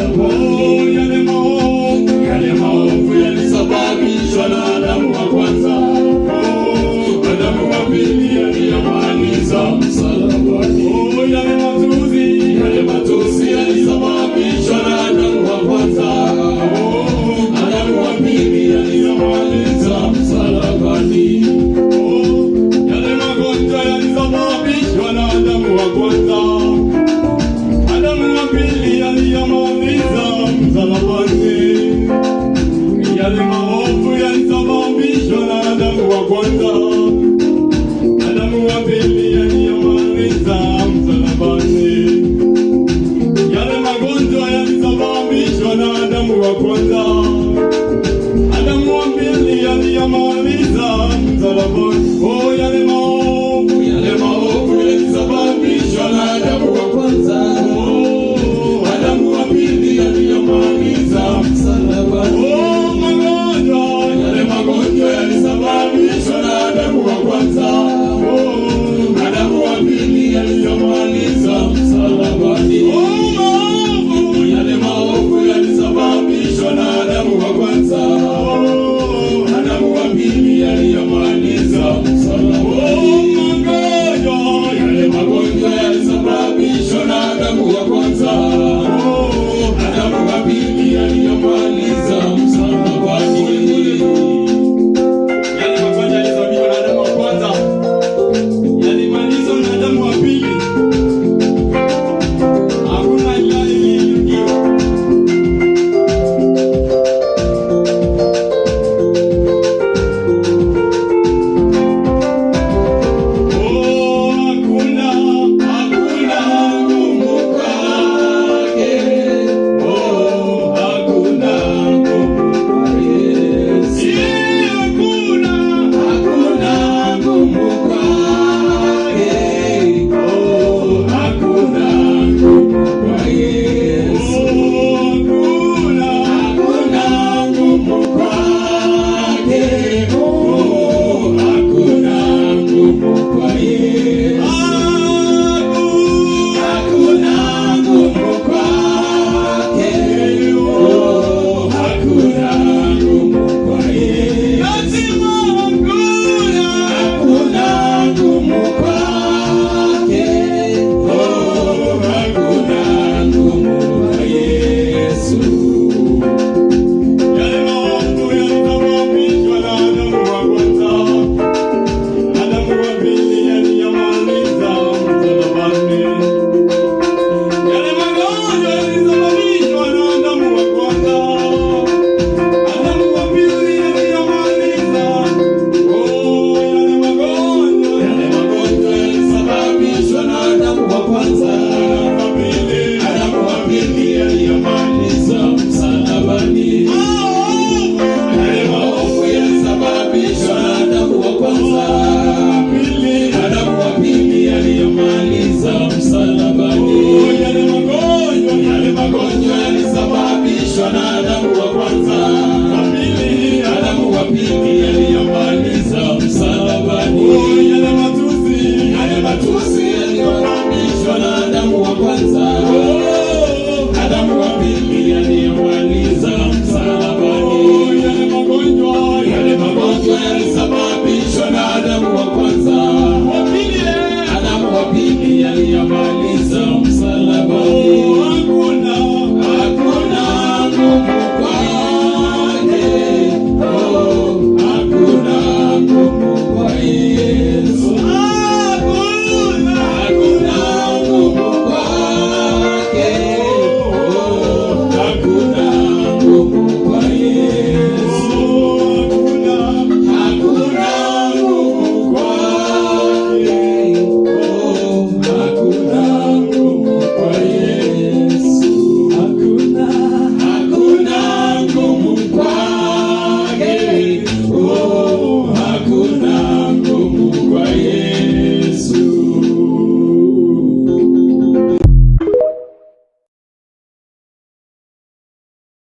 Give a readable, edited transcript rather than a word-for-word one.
msalabani. Oh, yale maovu, yale maovu yalisababishwa na Adamu wa kwanza. Oh, Adamu wa pili aliyamaliza msalabani. Oh, yale matusi yalisababishwa na Adamu wa kwanza. Oh, Adamu wa pili aliyamaliza msalabani. Oh, yale magonjwa yalisababishwa na Adamu wa kwanza. Adamu wa pili aliyamaliza msalabani. Yale maovu yalisababishwa na Adamu wa kwanza. Adamu wa pili aliyamaliza msalabani. Yale magonjwa yalisababishwa na Adamu wa kwanza.